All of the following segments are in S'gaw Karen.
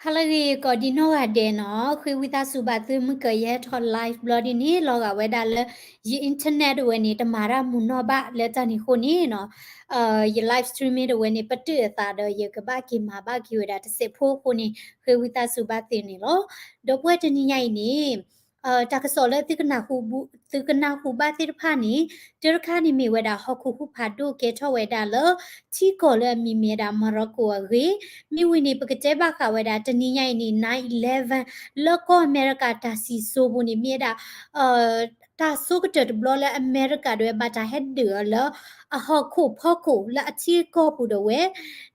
ဟါလၢအဂ့ၤ ကိးဒံနီၢ်ဂၤဒဲးနီၤ, ဃ့ဝံသးစူၤဘၣ်သုမုၢ်ကၢၤ ယဟဲထီၣ် live ဘျီဒ်န့ၣ် လီၤဂာ်ဝဲဒၣ်လၢ ယ internet ဝဲန့ၣ် တမၤတၢ်မုာ်နီၢ်ဘၣ်လၢတၢ်န့ၣ်အဃိန့ၣ်နီၤ, ယ live streaming တဝဲန့ၣ် ပတုာ်အသးဒီး ယကဘၣ်က့ၤမၤဘၣ်က့ၤဝဲဒၣ်တစဲးဖိအဃိန့ၣ် ဃ့ဝံသးစူၤဘၣ်သုန့ၣ်လီၤ. ဒီပုၢ်ဝဲၢ်တနံၤညါအံၤန့ၣ် တၢ်ကစီၣ်လၢသုကနၢ်ဟူဘၣ်သ့ၣ်တဖၣ်န့ၣ် တၢတခါန့ၣ်မ့ၢ်ဝဲဒၣ် ဟီၣ်ခိၣ်ဟူးဖးဒိၣ်ကဲထီၣ်ဝဲဒၣ်လၢ ထံကီၢ်လၢအမံၤမ့ၢ်ဝဲဒၣ် Morocco အဂ့ၢ်, မ့ၢ်ဝံၤန့ၣ် ပကတဲဘၣ်ဃးဝဲဒၣ် တနံၤညါအံၤန့ၣ် nine eleven လၢကီၢ်အမဲရကၤတၢ်စံၣ်စိၤပူၤန့ၣ် မ့ၢ်ဝဲဒၣ် တၢ်ဆိကတၢၢ်တဘျီလၢအမဲရကၤဒၣ်ဝဲဘၣ်တၢ်ဟဲဒုးအီၤလၢ အဟီၣ်ခိၣ်ဖီခိၣ်လၢအထံအကီၢ်ပူၤဒၣ်ဝဲ,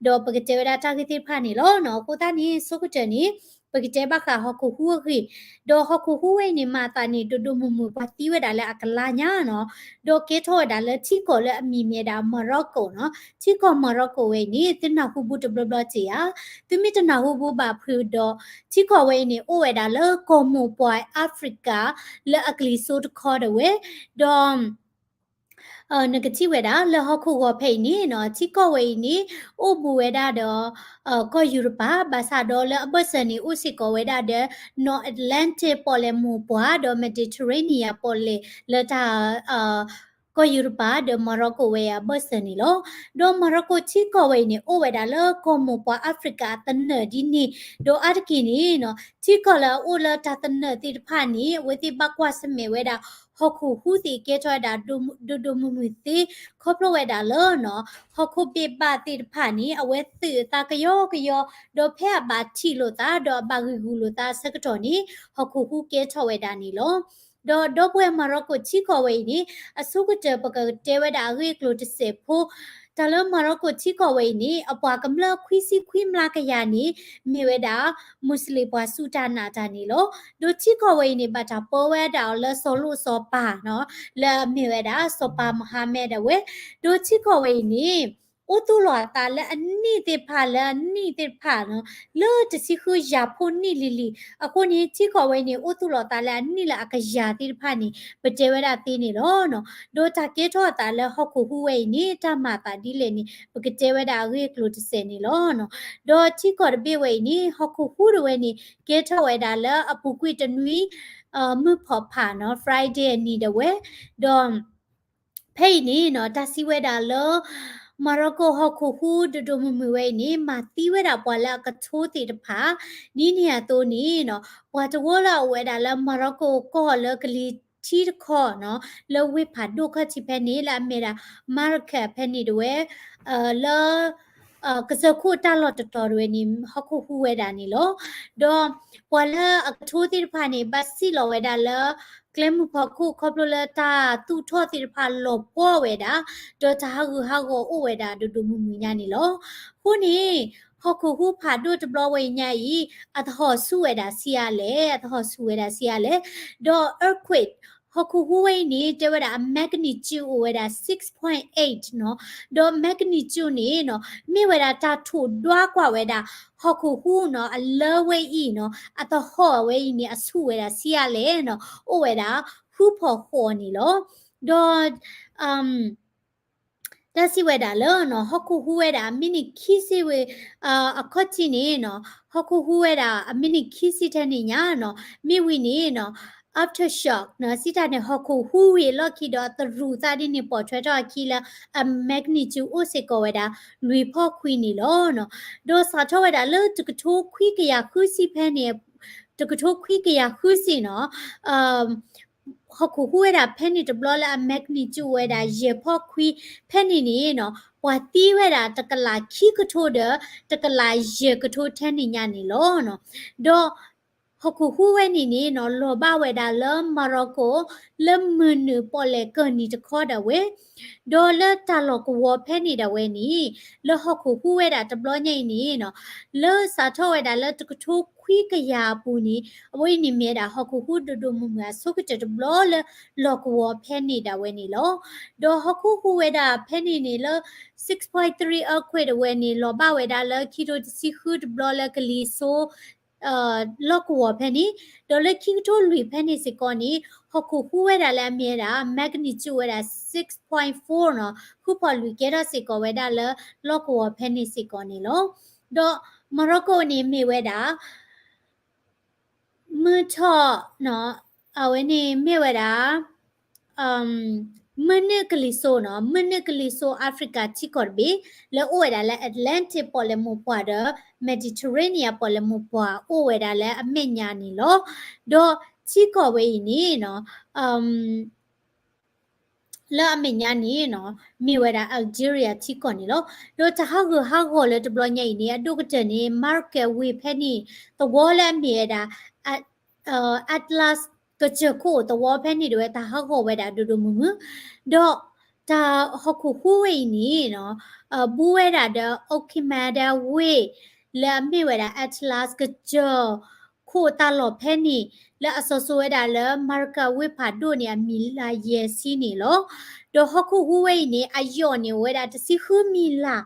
ဒီးပကတဲဝဲဒၣ်တၢ်ဂ့ၢ်သ့ၣ်တဖၣ်န့ၣ်လီၤ. အဃိသတးန့ၣ် ဆိကတၢၢ်န့ၣ် ပကတဲဘၣ်ဃးဟီၣ်ခိၣ်ဟူးအဂ့ၢ်, ဒီးဟီၣ်ခိၣ်ဟူးဝဲအံၤန့ၣ် မၤအသးန့ၣ် ဒိၣ်ဒိၣ်မုၢ်မုၢ် ပှၤသံဝဲဒၣ်လၢအကလါညါနီၤ, ဒီးကဲထီၣ်ဝဲဒၣ်လၢထံကီၢ်လၢအမံၤမ့ၢ်ဝဲဒၣ် Morocco နီၤ, ထံကီၢ် Morocco ဝဲအံၤန့ၣ် သုနၢ်ဟူဘူးတဘျီဘျီတ့ၢ်ဧါ, သုမ့ၢ်တနၢ်ဟူဘူးဘၣ်ဖုးဒီး ထံကီၢ်ဝဲအံၤန့ၣ် အိၣ်ဝဲဒၣ်လၢကီၢ်မိၢ်ပှၢ် Africa လၢအကလံၤစိးတခီဒၣ်ဝဲ, ဒီး နကထံၣ်ဝဲဒၣ်လၢဟီၣ်ခိၣ်ဂီၤဖဲအံၤန့ၣ်နီၤ, ထံကီၢ်ဝဲအံၤန့ၣ် အိၣ်ဘူးဝဲဒၣ်ဒီး ကီၢ်ယူရပၤ, ဘၣ်ဆၣ်ဒီးလၢအဘၢၣ်စၢၤန့ၣ် အိၣ်စ့ၢ်ကီးဝဲဒၣ်ဒီး North Atlantic ပီၣ်လဲၣ်မိၢ်ပှၢ် ဒီး Mediterranean ပီၣ်လဲၣ်လၢတၢ် ကီၢ်ယူရပၤဒီး Morocco ဝဲအံၤအဘၢၣ်စၢၤန့ၣ်လီၤ. ဒီး Morocco ထံကီၢ်ဝဲအံၤန့ၣ် အိၣ်ဝဲဒၣ်လၢကီၢ်မိၢ်ပှၢ် Africa အသနၢၣ်ဒ်န့ၣ်, ဒီးအါတက့ၢ်န့ၣ်နီၤ, ထံကီၢ်လၢအအိၣ်လၢတၢ်သနၢၣ်သ့ၣ်တဖၣ်န့ၣ် အဝဲသ့ၣ်ဘၣ်ကွၢ်ဆၢၣ်မဲာ်ဝဲဒၣ် ဟီၣ်ခိၣ်ဟူးသ့ၣ်ကဲထီၣ်ဝဲဒၣ် ဒိၣ်ဒိၣ်မုၢ်မုၢ်သ့, ခီဖျိဝဲဒၣ်လၢ ဟီၣ်ခိၣ်ဘ့ၣ်ဘၣ်သ့ၣ်တဖၣ်န့ၣ် အဝဲသုးအသးကယီကယီ, ဒီးဖဲအဘၣ်ထံၣ်လိာ်သး ဒီးအဘၣ်ဂံၢ်ဂူာ်လိာ်သးအဆၢကတီၢ်န့ၣ် ဟီၣ်ခိၣ်ဟူးကဲထီၣ်ဝဲဒၣ်န့ၣ်လီၤ. ဒီးဒီပုၢ်ဝဲၢ် Morocco ထံကီၢ်ဝဲအံၤန့ၣ် အဆိကတၢၢ်ပကတဲဝဲဒၣ်အဂ့ၢ်အကျိၤတစဲးဖိ, တၢ်လၢ Morocco ထံကီၢ်ဝဲအံၤန့ၣ် အပှၤကမျၢၢ်ခွံဆံခွံမျးကယၤန့ၣ် မ့ၢ်ဝဲဒၣ် Muslim ပှၤစူၢ်တၢ်နာ်တၢ်န့ၣ်လီၤ. ဒီးထံကီၢ်ဝဲအံၤန့ၣ် ဘၣ်တၢ်ပၢဝဲဒၣ်အီၤလၢစီၤလိၣ်စီၤပၤနီၤ, လၢအမ့ၢ်ဝဲဒၣ် စီၤပၤ Mohammed ဒၣ်ဝဲ, ဒီးထံကီၢ်ဝဲအံၤန့ၣ် အိၣ်သူၣ်လီၤအသးလၢအနံၣ်သ့ၣ်တဖၣ် လၢအနံၣ်သ့ၣ်တဖၣ်နီၤ, လၢတဆံဃုယၤဖိနံၣ်လံၤလံၤ, အဃိန့ၣ် ထံကီၢ်ဝဲအံၤန့ၣ် အိၣ်သူၣ်လီၤအသးလၢအနံၣ်လၢအကယၤသ့ၣ်တဖၣ်န့ၣ် ပတဲဝဲဒၣ်သ့န့ၣ်လီၤ. ဒီးတၢ်ကဲထီၣ်အသးလၢဟီၣ်ခိၣ်ဟူးဝဲအံၤန့ၣ် တၢ်မၤအသးဒ်လဲၣ်န့ၣ် ပကတဲဝဲဒၣ်အဂ့ၢ်အကျိၤတစဲးန့ၣ်လီၤ. ဒီးထံကီၢ်တဘ့ၣ်ဝဲအံၤန့ၣ် ဟီၣ်ခိၣ်ဟူးဒၣ်ဝဲန့ၣ် ကဲထီၣ်ဝဲဒၣ်လၢအပူၤကွံာ်တနွံ မုၢ်ဖီၣ်ဖးနီၤ, Friday အနံၤဒၣ်ဝဲ, ဒီး ဖဲအံၤန့ၣ်နီၤ, တၢ်စံးဝဲဒၣ်လၢ Morocco ဟီၣ်ခိၣ်ဟူးဒိၣ်ဒိၣ်မုၢ်မုၢ်ဝဲအံၤန့ၣ် မၤသံဝဲဒၣ်ပှၤလၢအကထိသ့ၣ်တဖၣ်, ဒ်န့ၣ်အသိးန့ၣ်နီၤ, ပှၤတဝၢလၢအအိၣ်ဝဲဒၣ်လၢ Morocco ကီၢ်လၢကလံၤထံးတခီနီၤ, လၢဝ့ၢ်ဖးဒိၣ်ခီၣ်ထံးဖဲန့ၣ် လၢအမ့ၢ်ဒၣ် Marrakech ဖဲန့ၣ်ဒၣ်ဝဲ, လၢ ကစၢၢ်ခိၣ်တၢ်လီၢ်တတီၤဒၣ်ဝဲန့ၣ် ဟီၣ်ခိၣ်ဟူးဝဲဒၣ်န့ၣ်လီၤ. ဒီးပှၤလၢအကထိသ့ၣ်တဖၣ်န့ၣ် ဘၣ်စံၣ်လီၤဝဲဒၣ်လၢ ကျဲမုၢ်ဖီခိၣ် ခီဖျိလၢတၢ်သူၣ်ထီၣ်သ့ၣ်တဖၣ်လီၤပှီၢ်ဝဲဒၣ်, ဒီးတၢ်ဟးဂူာ်ဟးဂီၤအိၣ်ဝဲဒၣ်ဒိၣ်ဒိၣ်မုၢ်မုၢ်ညါန့ၣ်လီၤ. အဃိန့ၣ် ဟီၣ်ခိၣ်ဟူးဖးဒိၣ်တဘျီဝဲအံၤညါအံၤ အသဟီၣ်ဆူၣ်ဝဲဒၣ်ဆံးအါလဲၣ်, အသဟီၣ်ဆူၣ်ဝဲဒၣ်ဆံးအါလဲၣ်, ဒီး earthquake ဟီၣ်ခိၣ်ဟူးဝဲအံၤန့ၣ် တဲဝဲဒၣ်အ magnitude အိၣ်ဝဲဒၣ် six point eight နီၤ, ဒီး magnitude န့ၣ်နီၤ မ့ၢ်ဝဲဒၣ်တၢ်ထိၣ်ဒွးကွၢ်ဝဲဒၣ် ဟီၣ်ခိၣ်ဟူးနီၤ အလၢဝဲအံၤနီၤ အသဟီၣ်ဝဲအံၤန့ၣ် အဆူၣ်ဝဲဒၣ်ဆံးအါလဲၣ်နီၤ အိၣ်ဝဲဒၣ် ဃုဖီၣ်ဃိးန့ၣ်လီၤ. ဒီး တၢ်စံးဝဲဒၣ်လၢနီၤ ဟီၣ်ခိၣ်ဟူးဝဲဒၣ်အမံးနံးခံဆံဝဲ အခီၣ်ထံးန့ၣ်နီၤ ဟီၣ်ခိၣ်ဟူးဝဲဒၣ်အမံးနံးခံဆံထဲန့ၣ်ညါနီၤ မ့ၢ်ဝံၤန့ၣ်နီၤ aftershock နီၤ စံးတၢ်န့ၣ် ဟီၣ်ခိၣ်ဟူးဝံၤအလီၢ်ခံဒီးသရူးသးဒ်န့ၣ် ပိာ်ထွဲထီၣ်အခံလၢ အ magnitude အိၣ်စ့ၢ်ကီးဝဲဒၣ် လွံၢ်ဖီၣ်ခွံန့ၣ်လီၤ. ဒီးစးထီၣ်ဝဲဒၣ်လၢတကထိခွံကယၤဃုဆံဖဲန့ၣ် တကထိခွံကယၤဃုဆံနီၤ ဟီၣ်ခိၣ်ဟူးဝဲဒၣ်ဖဲန့ၣ်တဘျီလၢအ magnitude ဝဲဒၣ်ယဲၢ်ဖီၣ်ခွံဖဲန့ၣ်န့ၣ်နီၤ ပှၤသံဝဲဒၣ်တကလးခံကထိဒီး တကလးယဲၢ်ကထိထဲန့ၣ်ညါန့ၣ်လီၤ. ဒီးဟီၣ်ခိၣ်ဟူးဝဲန့ၣ်န့ၣ်နီၤ လီၤဘၣ်ဝဲဒၣ်လၢ Morocco လၢမုၢ်နုာ်ပီၣ်လဲၣ်ကၢၢ်နံၤတခီဒၣ်ဝဲ ဒီးလၢတၢ်လီၢ်ကဝီၤဖဲန့ၣ်ဒၣ်ဝဲန့ၣ် လၢဟီၣ်ခိၣ်ဟူးဝဲဒၣ်တဘျီညါအံၤန့ၣ်နီၤ လၢစးထီၣ်ဝဲဒၣ်လၢတကထိခွံကယၤအပူၤန့ၣ် အဝဲအံၤန့ၣ်မ့ၢ်ဝဲဒၣ်ဟီၣ်ခိၣ်ဟူးဒိၣ်ဒိၣ်မုၢ်မုၢ်အဆိကတၢၢ်တဘျီလၢလီၢ်ကဝီၤဖဲန့ၣ်ဒၣ်ဝဲန့ၣ်လီၤ. ဒီးဟီၣ်ခိၣ်ဟူးဝဲဒၣ်ဖဲန့ၣ်န့ၣ်လၢ six point three earthquake ဒၣ်ဝဲန့ၣ် လီၤဘၣ်ဝဲဒၣ်လၢခံကထိတဆံဃုတဘျီလၢကလံၤစိး လီၢ်ကဝီၤဖဲန့ၣ်, ဒီးလၢခံကထိလွံၢ်ဖဲန့ၣ်စ့ၢ်ကီးန့ၣ် ဟီၣ်ခိၣ်ဟူးဝဲဒၣ်လၢအမ့ၢ်ဝဲဒၣ် magnitude ဝဲဒၣ် six point fourနီၤ ဃုဖီၣ်လွံၢ်ကဲထီၣ်စ့ၢ်ကီးဝဲဒၣ်လၢလီၢ်ကဝီၤဖဲန့ၣ်စ့ၢ်ကီးန့ၣ်လီၤ. ဒီး မၤရီကိန့ၣ်မ့ၢ်ဝဲဒၣ် မုၢ်ထီၣ်နီၤ အဝဲန့ၣ်မ့ၢ်ဝဲဒၣ် မုၢ်နုာ်ကလံၤစိးနီၤ မုၢ်နုာ်ကလံၤစိး Africa ထံကီၢ်တဘ့ၣ် လၢအိၣ်ဝဲဒၣ်လၢ Atlantic ပီၣ်လဲၣ်မူပှၢ်ဒီး Mediterranean ပီၣ်လဲၣ်မူပှၢ် အိၣ်ဝဲဒၣ်လၢအမဲာ်ညါန့ၣ်လီၤ. ဒီးထံကီၢ်ဝဲအံၤန့ၣ်နီၤ လၢအမဲာ်ညါန့ၣ်နီၤ မ့ၢ်ဝဲဒၣ် Algeria ထံကီၢ်န့ၣ်လီၤ. ဒီးတၢ်ဟးဂူာ်ဟးဂီၤလၢတဘျီညါအံၤန့ၣ် အဒိၣ်ကတၢၢ်န့ၣ် Marrakech ဝ့ၢ်ဖဲန့ၣ် သဝီလၢအမ့ၢ်ဝဲဒၣ် Atlas ကစၢၢ်ခိၣ်သဝီဖဲန့ၣ်တဝဲ တၢ်ဟးဂီၤဝဲဒၣ်ဒိၣ်ဒိၣ်မုၢ်မုၢ်, ဒီးတၢ်ဟီၣ်ခိၣ်ဟူးဝဲအံၤန့ၣ်နီၤ ဘူးဝဲဒၣ်ဒီး Oqmida ဝ့ၢ် လၢအမ့ၢ်ဝဲဒၣ် Atlas ကစၢၢ်ခိၣ်တၢ်လီၢ်ဖဲန့ၣ် လၢအစိၤစိၤဝဲဒၣ်လၢ Marrakech ဝ့ၢ်ဖးဒိၣ်န့ၣ် အမံၤလၤယဲၢ်ဆံန့ၣ်လီၤ. ဒီးဟီၣ်ခိၣ်ဟူးဝဲအံၤန့ၣ် အယိာ်န့ၣ်အိၣ်ဝဲဒၣ်တဆံဃုမံၤလၤ,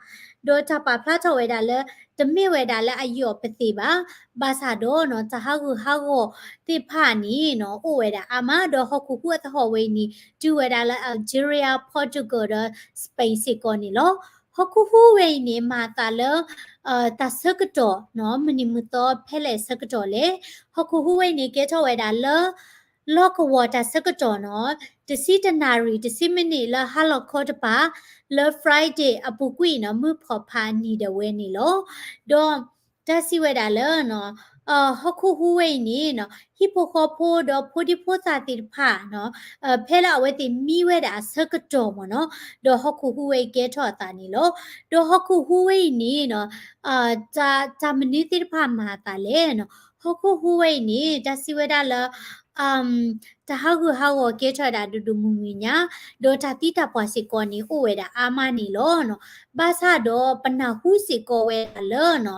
ဒီးတၢ်ပာ်ဖျါထီၣ်ဝဲဒၣ်လၢ တမ့ၢ်ဝဲဒၣ်လၢအယိာ်ပသ့ၣ်ဘၣ်, ဘၣ်ဆၣ်ဒီးနီၤ တၢ်ဟးဂူာ်ဟးဂီၤသ့ၣ်တဖၣ်န့ၣ်နီၤ အိၣ်ဝဲဒၣ်အါမး, ဒီးဟီၣ်ခိၣ်ဟူးအသဟီၣ်ဝဲအံၤန့ၣ် တုၤဝဲဒၣ်လၢ Algeria, Portugal ဒီး Spain စ့ၢ်ကီးန့ၣ်လီၤ. ဟီၣ်ခိၣ်ဟူးဝဲအံၤန့ၣ် မၤအသးလၢ တၢ်ဆၢကတီၢ်နီၤ မုၢ်နံၤမုၢ်သီဖဲလဲၣ်ဆၢကတီၢ်လဲၣ်. ဟီၣ်ခိၣ်ဟူးဝဲအံၤန့ၣ် ကဲထီၣ်ဝဲဒၣ်လၢ လီၢ်ကဝီၤတၢ်ဆၢကတီၢ်နီၤ တဆံတနၣ်ရံၣ် တဆံမံးနံးလၢဟါလီၤခီတပၤ လၢ Friday အပူၤကွံာ်နီၤ မုၢ်ဖီၣ်ဖးအနံၤဒၣ်ဝဲန့ၣ်လီၤ. ဒီးတၢ်စံးဝဲဒၣ်လၢ ဟီၣ်ခိၣ်ဟူးဝဲအံၤန့ၣ်နီၤ ဟံၣ်ဖိဃီဖိဒီးဖိဒံဖိသၣ်သ့ၣ်တဖၣ်နီၤ ဖဲလၢအဝဲသ့ၣ်မံဝဲဒၣ်အဆၢကတီၢ်မ့ၢ်နီၤ ဒီးဟီၣ်ခိၣ်ဟူးဝဲအံၤကဲထီၣ်အသးန့ၣ်လီၤ. ဒီးဟီၣ်ခိၣ်ဟူးဝဲအံၤန့ၣ်နီၤ တၢ်မနုၤသ့ၣ်တဖၣ်မၤအသးလဲၣ်နီၤ ဟီၣ်ခိၣ်ဟူးဝဲအံၤန့ၣ် တၢ်စံးဝဲဒၣ်လၢ တၢ်ဟးဂူာ်ဟးဂီၤကဲထီၣ်ဝဲဒၣ်ဒိၣ်ဒိၣ်မုၢ်မုၢ်ညါ, ဒီးတၢ်သံတၢ်ပှၢ်စ့ၢ်ကီးန့ၣ် အိၣ်ဝဲဒၣ်အါမးန့ၣ်လီၤ. ဘၣ်ဆၣ်ဒီးပနၢ်ဟူစ့ၢ်ကီးဝဲဒၣ်လၢနီၤ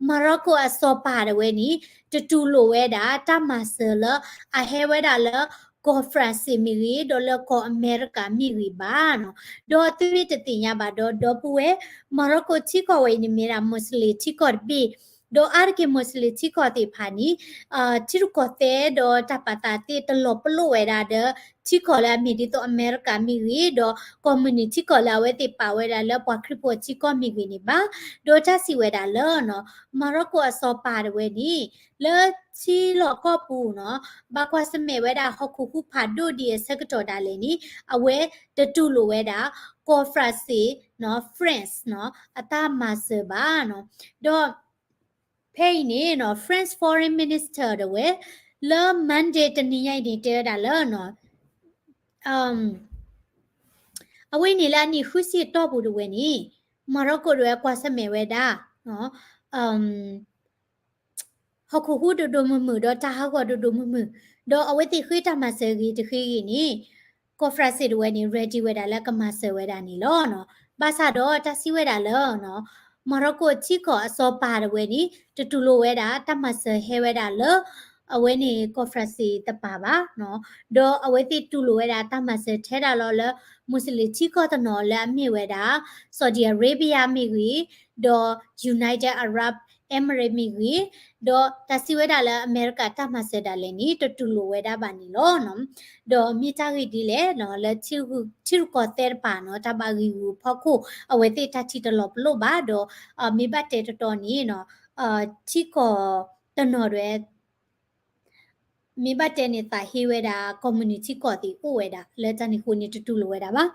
Morocco အစီၤပၤတဝဲန့ၣ် တတူၢ်လိာ်ဝဲဒၣ်တၢ်မၤစၢၤလၢအဟဲဝဲဒၣ်လၢ ကီၢ် France မ့ၢ်ဂ့ၤ ဒီးလၢကီၢ်အမဲရကၤမ့ၢ်ဂ့ၤဘၣ်နီၤ. ဒီးသုမ့ၢ်တသ့ၣ်ညါဘၣ်ဒီး ဒီပုၢ်ဝဲၢ် Morocco ထံကီၢ်ဝဲအံၤန့ၣ်မ့ၢ်ဒၣ် Muslim ထံကီၢ်တဘ့ၣ်, ဒီးအါတက့ၢ် Muslim ထံကီၢ်သ့ၣ်တဖၣ်န့ၣ် ထံရူၢ်ကီၢ်သဲးဒီးတၢ်ပာ်သးသ့ၣ်တလီၤပလိာ်ဝဲဒၣ်ဒီး ထံကီၢ်လၢအမ့ၢ်ဒ်သိးအမဲရကၤမ့ၢ်ဂ့ၤ ဒီးကီၢ်မုၢ်နုာ်ထံကီၢ်လၢအဝဲသ့ၣ်ပာ်ဝဲဒၣ်လၢပှၤခရံာ်ဖိထံကီၢ်မ့ၢ်ဂ့ၤန့ၣ်ဘၣ်. ဒီးတၢ်စံးဝဲဒၣ်လၢနီၤ Morocco အစီၤပၤတဝဲန့ၣ် လၢထံလီၢ်ကီၢ်ပူၤနီၤ ဘၣ်ကွၢ်ဆၢၣ်မဲာ်ဝဲဒၣ်ဟီၣ်ခိၣ်ဟူးဖးဒိၣ်ဒံးအဆၢကတီၢ်ဒၣ်လဲာ်န့ၣ် အဝဲတတူၢ်လိာ်ဝဲဒၣ် ကီၢ် France နီၤ France နီၤ အတၢ်မၤစၢၤဘၣ်နီၤ. ဒီးဖဲအံၤန့ၣ်နီၤ France Foreign Minister တဝဲ လၢ Monday တနံၤညါအံၤန့ၣ် တဲဝဲဒၣ်လၢနီၤ အဝဲန့ၣ်လၢအနံၣ်ဃုဆံအတီၢ်ပူၤတဝဲန့ၣ် Morocco တဝဲကွၢ်ဆၢၣ်မဲာ်ဝဲဒၣ် ဟီၣ်ခိၣ်ဟူးဒိၣ်ဒိၣ်မုၢ်မုၢ် ဒီးတၢ်ဟးဂီၤဒိၣ်ဒိၣ်မုၢ်မုၢ်, ဒီးအဝဲသ့ၣ်ဃ့တၢ်မၤစၢၤဂ့ၤတဃ့ဂ့ၤန့ၣ် ကီၢ် France တဝဲန့ၣ် ready ဝဲဒၣ်လၢကမၤစၢၤဝဲဒၣ်န့ၣ်လီၤ. ဘၣ်ဆၣ်ဒီးတၢ်စံးဝဲဒၣ်လၢ Morocco ထံကီၢ်အစီၤပၤတဝဲန့ၣ် တတူၢ်လိာ်ဝဲဒၣ် တၢ်မၤစၢၤဟဲဝဲဒၣ်လၢ အဝဲန့ၣ် ကီၢ် France တပၤဘၣ်, ဒီးအဝဲသ့ၣ်တူၢ်လိာ်ဝဲဒၣ်တၢ်မၤစၢၤထဲဒၣ်လီၤလၢ Muslim ထံကီၢ်တနီၤလၢအမ့ၢ်ဝဲဒၣ် Saudi Arabia မ့ၢ်ဂ့ၤ, ဒီး United Arab Emirates မ့ၢ်ဂ့ၤ, ဒီးတၢ်စံးဝဲဒၣ်လၢအမဲရကၤတၢ်မၤစၢၤဒၣ်လဲာ်န့ၣ် တတူၢ်လိာ်ဝဲဒၣ်ဘၣ်န့ၣ်လီၤ. ဒီးမ့ၢ်တၢ်ဂ့ၢ်ဒ်လဲၣ်နီၤ လၢထံရူၢ်ကီၢ်သဲးတပၤနီၤ တၢ်ဘၣ်ဂံာ်ဂူာ်ဖီခိၣ် အဝဲသ့ၣ်တၢ်ထံၣ်တလီၤပလိာ်ဘၣ်ဒီး မ့ၢ်ဘၣ်တဲတတီၤန့ၣ်နီၤ ထံကီၢ်တနီၤဒၣ်ဝဲ မ့ၢ်ဘၣ်တဲန့ၣ် သးဟ့ဝဲဒၣ် ကီၢ်မုၢ်နုာ်ထံကီၢ်သ့ၣ်အိၣ်ဝဲဒၣ် လၢတၢ်န့ၣ်အဃိန့ၣ် တတူၢ်လိာ်ဝဲဒၣ်ဘၣ်.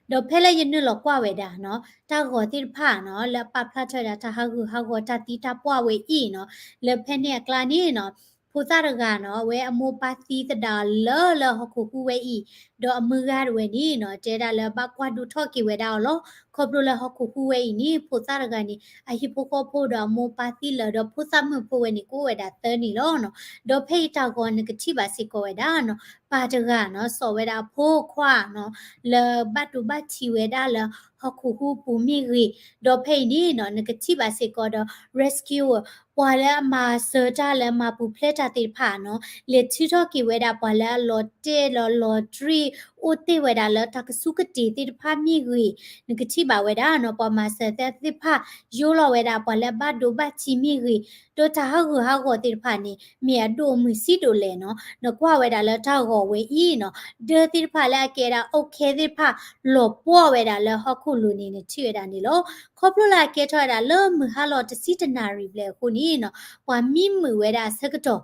ဒီးဖဲလၢယနုာ်လီၤကွၢ်ဝဲဒၣ်နီၤ တၢ်ဂီၤသ့ၣ်တဖၣ်နီၤ လၢအပာ်ဖျါထီၣ်ဝဲဒၣ်တၢ်ဟးဂူာ်ဟးဂီၤတၢ်သံတၢ်ပှၢ်ဝဲအံၤနီၤ လၢဖဲန့ၣ်အကျါန့ၣ်နီၤ ဖိသၣ်တဂၤနီၤ အဝဲအမိၢ်ပၢ်သံသဒၣ်လၢလၢဟီၣ်ခိၣ်ဟူးဝဲအံၤ ဒီးအမုၢ်ဂၤတဝဲန့ၣ်နီၤ တဲဒၣ်လၢဘၣ်ကွၢ်ဒိၣ်ထီၣ်က့ၤဝဲဒၣ်အီၤလီၤ. ခီဖျိလၢဟီၣ်ခိၣ်ဟူးဝဲအံၤန့ၣ် ဖိသၣ်တဂၤန့ၣ် အဟံၣ်ဖိဃီဖိဒီးအမိၢ်ပၢ်သံလၢာ် ဒီးဖိသၣ်မုၣ်ဖိဝဲန့ၣ် ကအိၣ်ဝဲဒၣ်သၢနံၣ်လီၤနီၤ. ဒီးဖဲအံၤတၢ်ဂီၤနကထံၣ်ဘၣ်စ့ၢ်ကီးဝဲဒၣ်နီၤ ပၢ်တဂၤနီၤ စိာ်ဝဲဒၣ်အဖိခွါနီၤ လၢဘၣ်တူၢ်ဘၣ်ထံးဝဲဒၣ်လၢဟီၣ်ခိၣ်ဟူးပူၤမ့ၢ်ဂ့ၤ, ဒီးဖဲအံၤန့ၣ်နီၤ နကထံၣ်ဘၣ်စ့ၢ်ကီးဒီး rescuer ပှၤလၢအမၤစၢၤတၢ်လၢမၤပူၤဖျဲးတၢ်သ့ၣ်တဖၣ်နီၤ လဲၤထုးထီၣ်က့ၤဝဲဒၣ်ပှၤလၢအလီၤတဲာ်လီၤလီၤတြံၣ် အိၣ်တ့ၢ်ဝဲဒၣ်လၢတၢ်ကစူၢ်ကတ့ၤသ့ၣ်တဖၣ်မ့ၢ်ဂ့ၤ, နကထံၣ်ဘၣ်ဝဲဒၣ်နီၤ ပှၤမၤစၢၤသ့ၣ်တဖၣ် ယိလီၤဝဲဒၣ်ပှၤလၢအဘၣ်ဒိဘၣ်ထံးမ့ၢ်ဂ့ၤ, ဒီးတၢ်ဟးဂူာ်ဟးဂီၤသ့ၣ်တဖၣ်န့ၣ် မ့ၢ်အဒိၣ်အမုၢ်ဆံးဒိၣ်လဲၣ်နီၤ. နကွၢ်ဝဲဒၣ်လၢတၢ်ဂီၤဝဲအံၤနီၤ ဒၢသ့ၣ်တဖၣ်လၢအကဲဒၣ် okay သ့ၣ်တဖၣ် လီၤပှီၢ်ဝဲဒၣ်လၢဟီၣ်ခိၣ်လိၤန့ၣ် နထံၣ်ဝဲဒၣ်န့ၣ်လီၤ. ခီဖျိလၢအကဲထီၣ်ဝဲဒၣ်လၢမုၢ်ဟါလီၤတဆံတနၣ်ရံၣ်ဘျဲၣ်အဃိန့ၣ်နီၤ ပှၤမံမုာ်ဝဲဒၣ်အဆၢကတီၢ်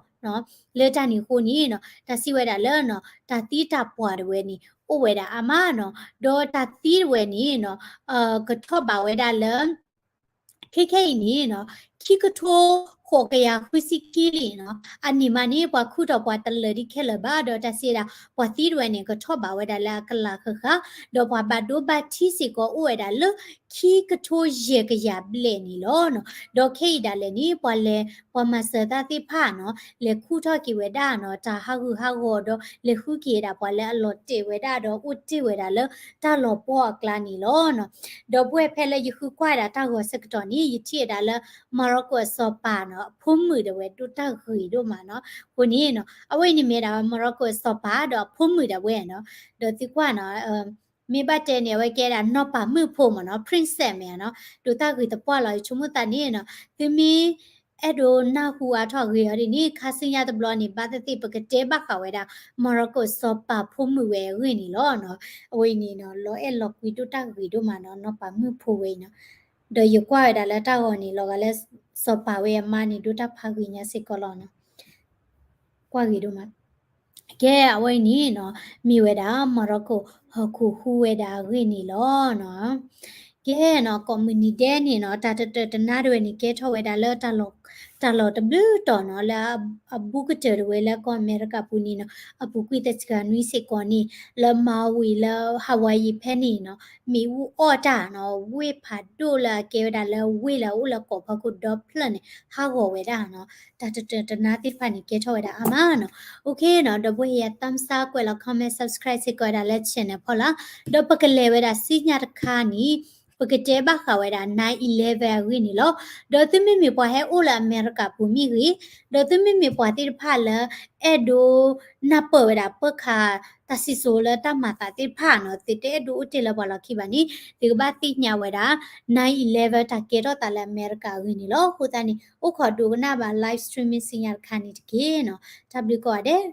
လၢတၢ်န့ၣ်အဃိန့ၣ်နီၤ တၢ်စံးဝဲဒၣ်လၢနီၤ တၢ်သံတၢ်ပှၢ်တဝဲန့ၣ် အိၣ်ဝဲဒၣ်အါမးနီၤ. ဒီးတၢ်သံတဝဲန့ၣ်နီၤ ကထီၣ်ဘးဝဲဒၣ်လၢ ခဲခဲအံၤန့ၣ်နီၤ ခံကထိဃိးကယၤဃုဆံခံလံနီၤ. အန့ၣ်မးန့ၣ် ပှၤခူၣ်ထီၣ်ပှၤတလၢာ်ဒံးခဲလၢာ်ဘၣ် ဒီးတၢ်စံးဝဲဒၣ် ပှၤသံတဝဲန့ၣ် ကထီၣ်ဘးဝဲဒၣ်လၢအကလးဃၣ်ဃၣ် ဒီးပှၤဘၣ်ဒိဘၣ်ထံးစ့ၢ်ကီးအိၣ်ဝဲဒၣ်လၢ ခံကထိယဲၢ်ကယၤဘျဲၣ်န့ၣ်လီၤနီၤ. ဒီးခဲအံၤဒၣ်လဲာ်န့ၣ် ပှၤလဲၤ ပှၤမၤစၢၤသးသ့ၣ်တဖၣ်နီၤ လဲၤခူၣ်ထီၣ်က့ၤဝဲဒၣ်နီၤ တၢ်ဟးဂူာ်ဟးဂီၤဒီး လဲၤဃုက့ၤဝဲဒၣ်ပှၤလၢအလီၤတဲာ်ဝဲဒၣ်ဒီးအိၣ်တ့ၢ်ဝဲဒၣ်လၢတၢ်လီၤပှီၢ်အကျါန့ၣ်လီၤနီၤ. ဒီးပဝဲဖဲလၢယဃုကွၢ်ဝဲဒၣ်တၢ်ဂီၤဆၢကတီၢ်န့ၣ် ယထံၣ်ဝဲဒၣ်လၢ Morocco အစီၤပၤနီၤ အဖိမုၣ်ဒၣ်ဝဲဒိၣ်တၢ်ဂ့ၤဒိၣ်မးနီၤ. အဃိန့ၣ်နီၤ အဝဲအံၤန့ၣ်မ့ၢ်ဒၣ်ဝဲ Morocco အစီၤပၤဒီးအဖိမုၣ်ဒၣ်ဝဲနီၤ. ဒီးသုကွၢ်နီၤ မ့ၢ်ဘၣ်တဲန့ၣ် အဝဲကဲဒၣ်နီၢ်ပၤမုၣ်ဖိမ့ၢ်နီၤ princess မ့ၢ်နီၤ ဒိၣ်တၢ်ဂ့ၤသပှၢ်လီၤ. ယဆိကမိၣ်သးန့ၣ်နီၤ သုမ့ၢ်အဲၣ်ဒိးနၢ်ဟူအါထီၣ်အဂ့ၢ်အီၤဒ်န့ၣ် ခါဆူညါတဘျီန့ၣ် ဘၣ်သ့ၣ်သ့ၣ်ပကတဲဘၣ်ဃးဝဲဒၣ် Morocco စီၤပၤဖိမုၣ်ဝဲအဂ့ၢ်န့ၣ်လီၤနီၤ. အဝဲအံၤန့ၣ်နီၤ လီၤအဲၣ်လီၤကွံဒိၣ်တၢ်ဂ့ၤဒိၣ်မးနီၤ နီၢ်ပၤမုၣ်ဖိဝဲအံၤနီၤ. ဒီးယကွၢ်ဝဲဒၣ်လၢတၢ်ဂီၤန့ၣ် လီၤဂာ်လၢစီၤပၤဝဲအမါန့ၣ် ဒိၣ်တၢ်ဖးဂ့ၤညါစ့ၢ်ကီးလီၤနီၤ. ကွၢ်ဂ့ၤဒိၣ်မး ကဲ အဝဲအံၤန့ၣ်နီၤ မ့ၢ်ဝဲဒၣ် Morocco ဟီၣ်ခိၣ်ဟူးဝဲဒၣ်အဂ့ၢ်န့ၣ်လီၤနီၤ. ကဲနီၤ ကိးမုၢ်နံၤဒဲးန့ၣ်နီၤ တၢ်တတၢာ်တနါတဝဲန့ၣ် ကဲထီၣ်ဝဲဒၣ်လၢ တၢ်လီၢ်တဘျုးတီၢ်နီၤ လၢအဘူးကတၢၢ်တဝဲလၢကီၢ်အမဲရကၤပူၤန့ၣ်နီၤ အပူၤကွံာ်သၢဆံနွံစ့ၢ်ကီးန့ၣ် လၢ Maui လၢ Hawaii ဖဲန့ၣ်နီၤ မ့ၣ်အူအီၣ်တၢ်နီၤ ဝ့ၢ်ဖးဒိၣ်လၢအကဲဝဲဒၣ်လၢဝ့ၢ်လၢအအိၣ်လၢကီၢ်ဖီခိၣ်ဒီဖျၢၣ်န့ၣ် ဟးဂီၤဝဲဒၣ်နီၤ. တၢ်တတၢာ်တနါသ့ၣ်တဖၣ်န့ၣ် ကဲထီၣ်ဝဲဒၣ်အါမးနီၤ. Okay နီၤ ဒီပုၢ်ဝဲၢ်ယၤ thumbs up ကွဲးလီၤ comment subscribe စ့ၢ်ကီးဝဲဒၣ်လၢ channel ဖီလာ် ဒီးပကလဲၤဝဲဒၣ်ဆူညါတခါန့ၣ် ပကတဲဘၣ်ဃးဝဲဒၣ် nine eleven အဂ့ၢ်န့ၣ်လီၤ. ဒီးသုမ့မ့ၢ်ပှၤဟဲအိၣ်လၢအမဲရကၤပူၤမ့ၢ်ဂ့ၤ, ဒီးသုမ့မ့ၢ်ပှၤသ့ၣ်တဖၣ်လၢ အဲၣ်ဒိးနၢ်ပၢၢ်ဝဲဒၣ်ပၢၢ်ခါ တၢ်စံၣ်စိၤလၢတၢ်မၤသးသ့ၣ်တဖၣ်နီၤ သုတအဲၣ်ဒိးအိၣ်တ့ၢ်လၢပှၤလီၢ်ခံဘၣ်န့ၣ် သုကဘၣ်သ့ၣ်ညါဝဲဒၣ် nine eleven တၢ်ကဲထီၣ်သးလၢအမဲရကၤအဂ့ၢ်န့ၣ်လီၤ. အဃိသတးန့ၣ် အိၣ်ခိးဒိကနၣ်ဘၣ် live streaming ဆူညါတခါန့ၣ်တက့ၢ်နီၤ. တၢ်ဘျုးကိးဂၤဒဲး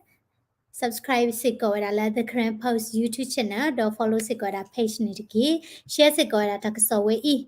subscribe စ့ၢ်ကီးဝဲဒၣ်လၢ The Karen Post YouTube channel ဒီး follow စ့ၢ်ကီးဝဲဒၣ် page န့ၣ်တက့ၢ်. share စ့ၢ်ကီးဝဲဒၣ်တၢ်ကစီၣ်ဝဲအံၤ